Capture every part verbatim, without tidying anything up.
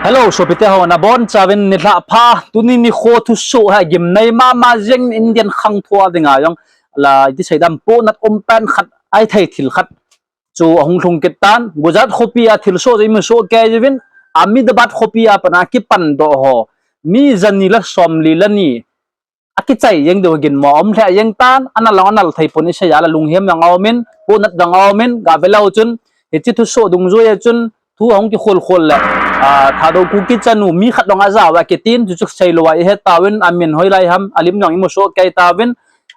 Hello, sopite ho, nabonchauvin nilhah pha. Tuni nikho thusoh hi gimnei mama jeng, Indian khangthah dinga jong la iti seidam, pohnat um pen khat, ahithei thil khat chu ahung lhung kit tan. Gujarat khopi a thilsoh chu imu soh kei uvin, Ahmedabad khopi a pat a kipandoh ho mi jani le somli le ni akichai jeng diu, ginmo aum lheh jeng tan, anal jong anal thei pon, isei a le lunghem jong aumin, pohnat jong aumin, gave leu chun, hiche thusoh dungjuia chun thu ahung kikhol khol le, ah, Thadou Kuki chanu mi khat jong ajao e akitin, chuchu seilou a ihe tauvin, amin hoilai ham, alim jong imu soh kei tauvin,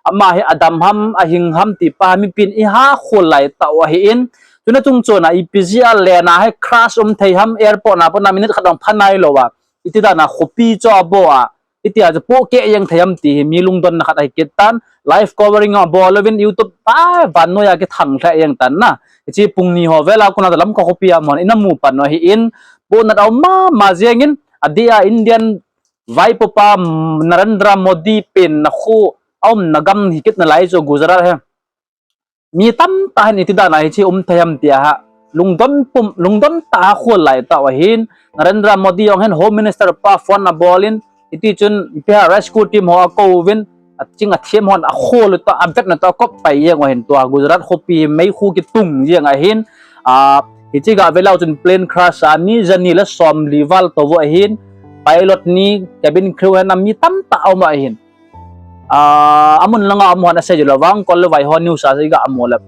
ama hi adam ham, ahing ham ti pa mipin iha khol lai tau ahin, tuna chungchon a ipi jeh a lena hi crash um thei ham, airport na pat a minute khat jong pha nailou a, iti dan a khopi chu abol a, itia chu pohkeh jeng thei ham ti hi mi lungdonna khat ahi kit tan. Live covering abol uvin YouTube a vannoiya kithang lheh jeng tan na. Hiche pung ni ho vel a kona chu Lamka khopi a mon ina mu pan u ahin, pohnat aum mama jengin, adeh a Indian vaipopa Narendra Modi penna khu aumna gam hi kit nalai chu Gujarat hi. Mi tamtah hin iti dan a hiche um thei ham tia hi lungdon pum, lungdon tah a khol lai tau ahin, Narendra Modi jong hin Home Minister pa phone abol in, hiti chun ipi ham rescue team ho akouvin, aching athem hon akhol u tah, avetna tah a kop pai jeng u ahin, tua Gujarat khopi meikhu kitung jeng ahin, ah, hiche gave leu chun plane crash a mi jani le somli val tou u ahin, pilot ni, cabin crew hina mi tamtah aum u ahin. Ah, amun langa aum hon asei jeh le vang kol le vai ho news a iga mu le,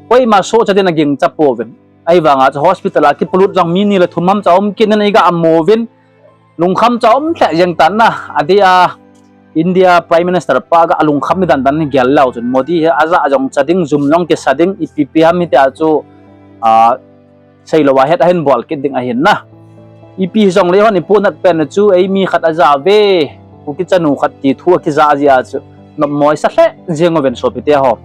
koima sohcha din agingcha pouvin. Ahivanga chu hospital a kipolut jong mi ni le thum ham chu aum kit in iga mu uvin. Lungkham chu aum lheh jeng tan na. Adeh a India Prime Minister pa ga lungkham ni dan dan hi gel leu chun Modi hi aja jong cha ding, jum jong kisa ding, ipi pi ham hitia chu, ah, seilou a het ahin bol kit ding ahin na. Ipi hijongle hon ipohnat pen chu eimi khat ajao ve, Kuki chanu khat ti thu akija jeh a chu nopmo isa lheh jeng uvin sopite ho.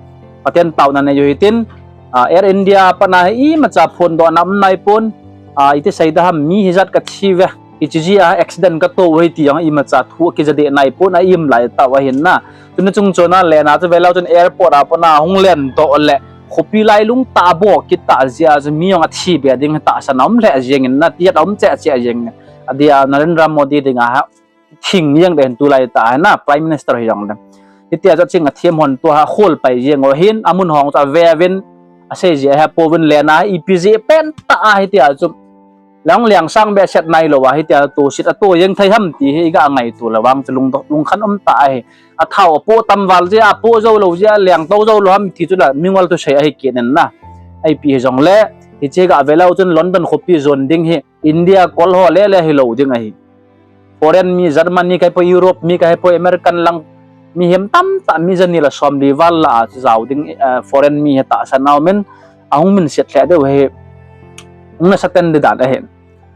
Pathen taona nei u hitin, ah, Air India a pat a hi imacha phondohna um naipon, ah, iti seida ham, mi hijat kathi uve, hiche jeh a accident kato u ahi ti jong imacha thu akija deh naipon, a im lai tau ahin na. Tuna chungchon a lena chu ve leu chun airport a pat a hung lendoh le khopi lailung tah a bol kit tah jeh a chu mi jong athi be ding tahsan aum lheh jengin na, ti aum cheh cheh jeng. Adeh a Narendra Modi dinga hi thing jeng deh in tulai tah hi na, Prime Minister hijongle. Hitia chu aching athem hon tua hi akhol pai jeng u ahin, amun hon chu ave uvin, asei jeh ahe pouvin, lena hi ipi jeh pen tah a hitia chu lang liang sang behseh nailou a hitia toset ato jeng thei ham ti hi iga ngaito le vang chu lung, lungkhan um tah ahi. Athao apoh tam val jeh a, apoh joulou jeh a, lengtou joulou ham ti chu la mingol thusei ahi kit in na. Ipi hijongle hiche gave leu chun London khopi jon ding hi India kol ho lele hilou ding ahi. Foreign mi, Germany kahipoi, Europe mi kahipoi, American lang mihem tamtah mi jani le somli val lah a chu jao ding, eh, foreign mi hi tahsan aumin, ahung minset lheh diu ahi. Hung nasatah in di dan ahi.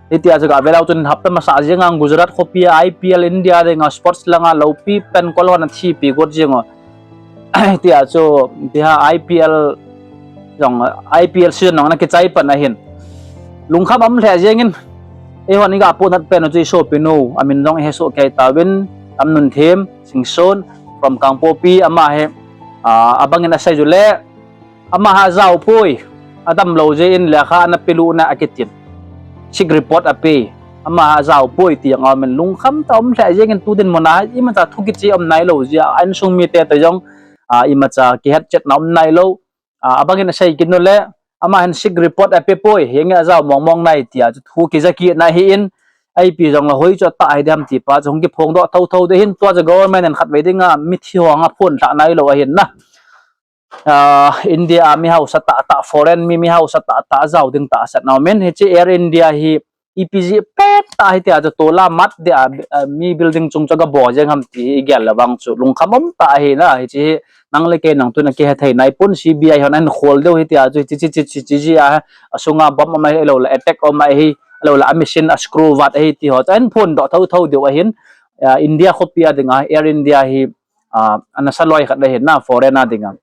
Hitia chu gave leu chun hapta masa jenga Gujarat khopi a I P L India dinga sports langa loupi pen kol hon athipi got jeng u. Hitia chu, tia I P L jong, I P L season jong ana kichai pan ahin. Lungkham aum lheh jengin, eihon iga pohnat pen u chu isopinu, amin jong ihe soh kei tauvin, Lamnunthem Singson from Kangpokpi, ama hi, ah, abangin asei jeh le, ama hi ajao poi, adamlou jeh in lekha ana peluna akitin, sick report ape, ama hi ajao poi ti jong aumin, lungkham tah a um lheh jengin, tu dinmun a imacha thu kichai um nailou jeh a, insung mite toh jong, ah, imacha kihetchetna um nailou, ah, abangin asei kit u le, ama hin sick report ape poi, henge ajao mong mong nai tia chu thu kija kitna ahin, ipi jongle hoi chu atah hi diham ti pa chu hung kiphongdoh thotho ding ahin, tua chu government in khatvei dinga mithi ho anga phonlhah nailou ahin na. Ah, India a mi hausa tahtah, foreign mi, mi hausa tahtah ajao ding tahsan aumin, hiche Air India hi ipi jeh pen tah hitia chu tola mat dia, ah, mi building chung chu aga bol jeng ham ti hi igel le vang chu lungkham um tah ahi na, hiche hi nang le kei nang tuna kihethei naipon, C B I hon ahin khol diu hitia chu, hiche, hiche, hiche jeh a, asunga bomb um ahi, ahilouleh attack um ahi, ahilouleh a machine a screw vat ahi ti ho chu ahin phondoh thotho diu ahin, ah, India khopi a dinga Air India hi, ah, anasa loi khat ahi na, foreign a dinga.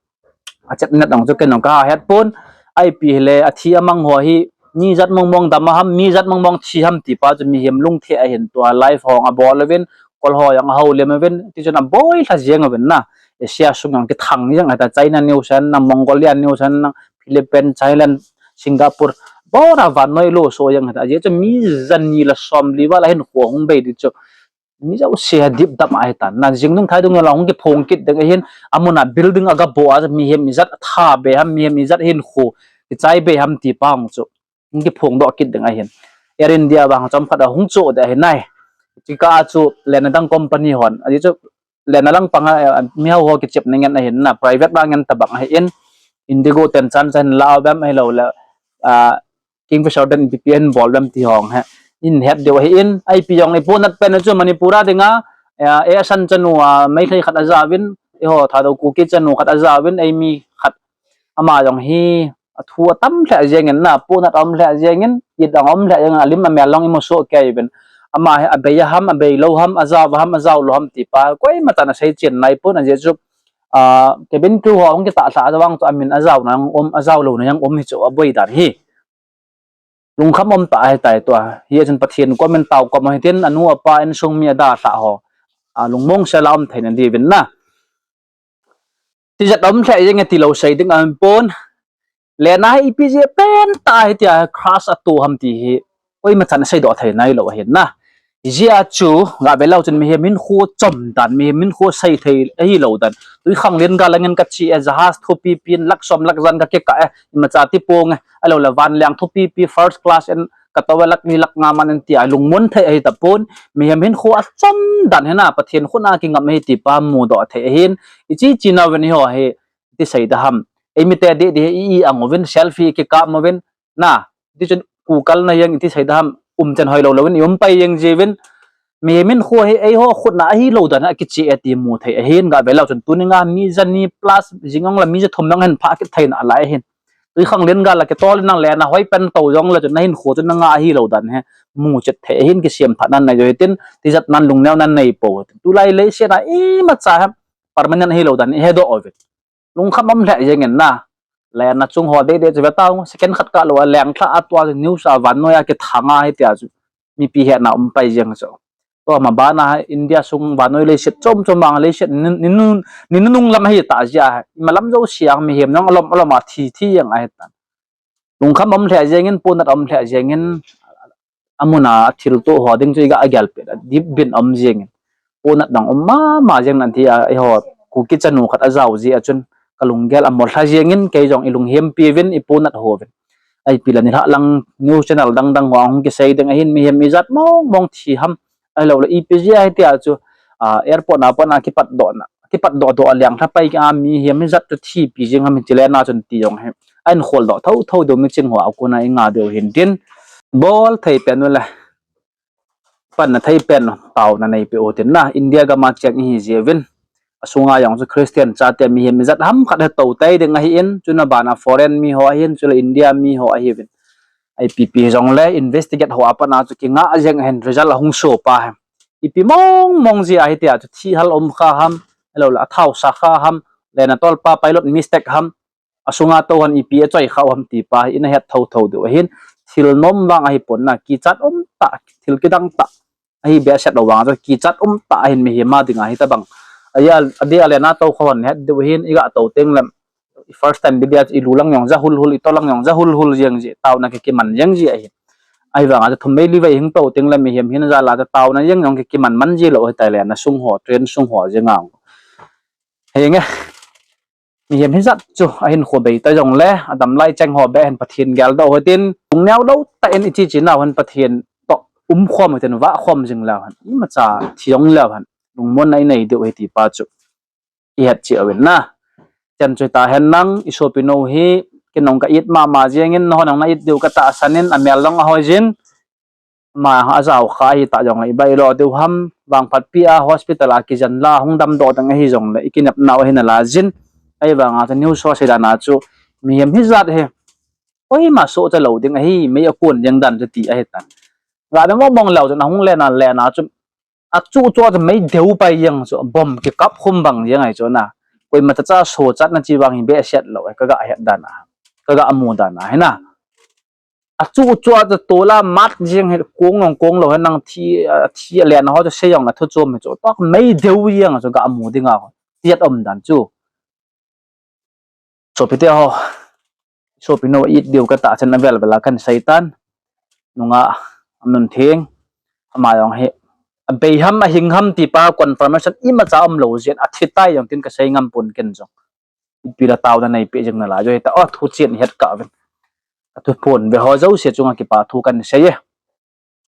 Achetna dang chu ken jong kahet pon, ipi hile athi amang ho hi mi jat mong mong dam a ham, mi jat mong mong thi ham ti pa chu mihem lungthim ahin, tua live ho jong abol uvin, kol ho jong ahoulim uvin, tichun aboi lha jeng uvin na. Asia sung jong kithang jeng ahita, China news ahin na, Mongolia news ahin na, Philippines, Thailand, Singapore, Pona vannoi lo so jeng ahitan. Ajeh chu mi jani le somli val a hinkho hung bei ding chu mi jouse hi dipdap ahitan. Na jing dung thai dung la hung kiphong kit ding ahin, amuna building aga bo a mihem ijat tha be ham, mihem ijat hinkho kichai be ham ti pa hung chu hung kiphong doh kit ding ahin. Air India vang chomkhat a hung cho ding ahi nai. Chika chu len adang company hon. Ajeh chu len alang panga, eh, mihao ho kichepna ngen ahin na, private vang ngen tabang ahin. Indigo ten chan chan la bem ahilou le, ah, Kingfisher den P P N bol bem ti hong he. In het deu ahin, ipi jong iponat pen chu Manipur a dinga, eh, eh, san chanu a, Meitei khat ajauvin, eiho Thadou Kuki chanu khat ajauvin, eimi khat ama jong hi, athu atam lheh jengin na, ponat aum lheh jengin, it ang aum lheh jengin, alim amel long imu soh kei uvin. Ama hi abei ham, abei lou ham, ajao ham, ajao lou ham ti pa, koima chan asei chen nai pon ajeh chu, ah, cabin crew ho hung kitah lha vang chu amin ajao na jong um, ajao lou na jong um hi chu aboi dan hi. Lungkham um tah ahitai tua. Hichun Pathen kom in tao kom hitin anu apa insung mi adalhah ho, ah, lungmong sela um theina diuvin na. Tijat um lheh jeng e tilou sei ding aum pon. Lena hi ipi jeh pen tah hi tia crash ato ham ti hi koima chan seidoh thei nailou ahin na. Hijeh a chu gah ve leu chun mihem hinkho chom dan, mihem hinkho sei thei ahilou dan. Twikhanglen gal angin kache e, jahaz thupi pin, lakh som lakh jan kakikah e, imacha tipong e, ahilou le vanleng thupi pi first class in katou e, lakh ni lakh nga man in tia lungmon thei ahi tapon, mihem hinkho achom dan hi na, Pathen khut a kingam ahi ti pa mudoh thei ahin, ichi chi nauvin eiho hi, iti sei da ham. Eimite didi hi i, i ang uvin, selfie kikap uvin, na, ti chun kukalna jeng iti sei da ham, umchan hoilou louvin, i um pai jeng jiuvin, mihem hinkho hi eiho khut a ahilou dan a kiche e ti mu thei ahin, gah ve leu chun tuni nga mi jani plus jing ong la mi jathum nang hen pha kit thei nalai ahin. Twikhanglen gal a kitol nang lena hoi pen tou jong le chun nahinkho chu nanga ahilou dan hi muchet thei ahin, kisem phat nan nei jo hitin, tijat nan lungneo nan nei pou hitin. Tulai leiset a imacha hi permanent ahilou dan i hedoh uvin. Lungkham um lheh jengin na. Lena chung ho deidei chu ve tao, second khat kah lou a leng lha a tua chu news a vannoi a kithang a hitia chu mipi hetna um pai jeng chu. Tua ma bana India sung vannoi leiset chom chom vang leiset ni, ni, ni nunung lam ahi tah jeh a, imalam jouse a mihem jong alom alom a thi thi jeng ahitan. Lungkham um lheh jengin, ponat um lheh jengin, amun a thilto ho ding chu iga gelpeh a, dipbin um jengin. Ponat dang um mama jeng nan tia, eiho Kuki chanu khat ajao jeh a chun kalunggel amolha jengin, kei jong ilunghempi uvin, iponat ho uvin. Ipi le nilhah lang news channel dang dang ho a hung kisei ding ahin, mihem ijat mong mong thi ham, ahilou le ipi jeh a hitia chu, ah, airport na pat a kipatdoh na, kipatdoh doh a leng lha pai a mihem ijat chu thipi jeng ham hiche lena chun ti jong hi ahin kholdoh thotho diu, miching ho a kona inga diu hintin, bol thei pen ule, panna thei pen u, taona neipeh u tin na, India gam a cheng ihi jeh uvin, asunga jong chu Christian chate mihem ijat ham khat hi tou tei ding ahin, chuna bana foreign mi ho ahin, chule India mi ho ahiuvin. Ipi pi jongle investigate ho a pat a chu kinga jeng ahin, result ahung show pa hi. Ipi mong mong jeh a hitia chu thi hal um kha ham, ahilou le athaosa kha ham, lena tolpa pilot mistake ham, asunga tou hon ipi achoi kha u ham ti pa hi ina het thotho diu ahin, thil nom vang ahipon na, kichat um tah, thil kidang tah ahi behseh lou vang chu kichat um tah ahin, mihem a dinga hitabang. Adia, adia lena tou kha hon het diu ahin, iga tou teng le first time dia ilu lang jong ja hul hul, ito lang jong ja hul hul jeng ji, taona kikiman jeng ji ahin. Ahivanga chu thum vei li vei hung tou teng le mihem hina jal a chu taona jeng jong kikiman man ji lou hitai, lena sung ho, train sung ho jenga. Henge. Mihem hijat chu ahinkho bei ta jongle, adam lai cheng ho beh hin Pathen geldoh u hitin, lungneo lou tah in ichi chi nau hin Pathen toh umkhom u hitin, vahkhom jing leu hen, imacha thi jong leu hen lungmonna inei diu ahi ti pa chu ihet cheh uvin na. Chan chu hita hen lang, isopi nou hi, ken jong ka it mama jengin, nahon jong na it diu katahsan in, amel jong ahoi jin, ama ajao kha ahitah jongle ibailo diu ham, vangphatpi a hospital a kijen la hung damdoh ding ahi jongle ikinepnau ahi nalai jin. Ahivanga chu news ho sei dan a chu mihem hijat hi koima sohcha lou ding ahi, mei akon jeng dan chu ti ahitan. Gah ve mong mong leu chun ahung lena lena chu achuh chuh a chu mei deu pai jeng chu, bomb kikap khum bang jeng ahi chu na. Koima tacha sochatna chi vang hi behseh lou, kaga het dan a, kaga mu dan a hi na. Achuh chuh a chu tol a mat jeng hi kong jong kong lou hi nang, thi, thi alen ho chu sei jong la thu chom hi chu, tua mei deu jeng chu ga mu ding a, tiat um dan chu. Sopite ho, Sopi nu, it diu katahsan avel vel a kahin seitan. Nungah, anun theng. Ama jong hi abei ham ahing ham ti pa confirmation imacha umlou jeh in, athitai jong tin kasei ngam pon ken jong. Ipi la taona neipeh jing nalai jo hita, o, thu chen het kah uvin. Athu phon ve ho jouse chunga kipa thu kahin sei e.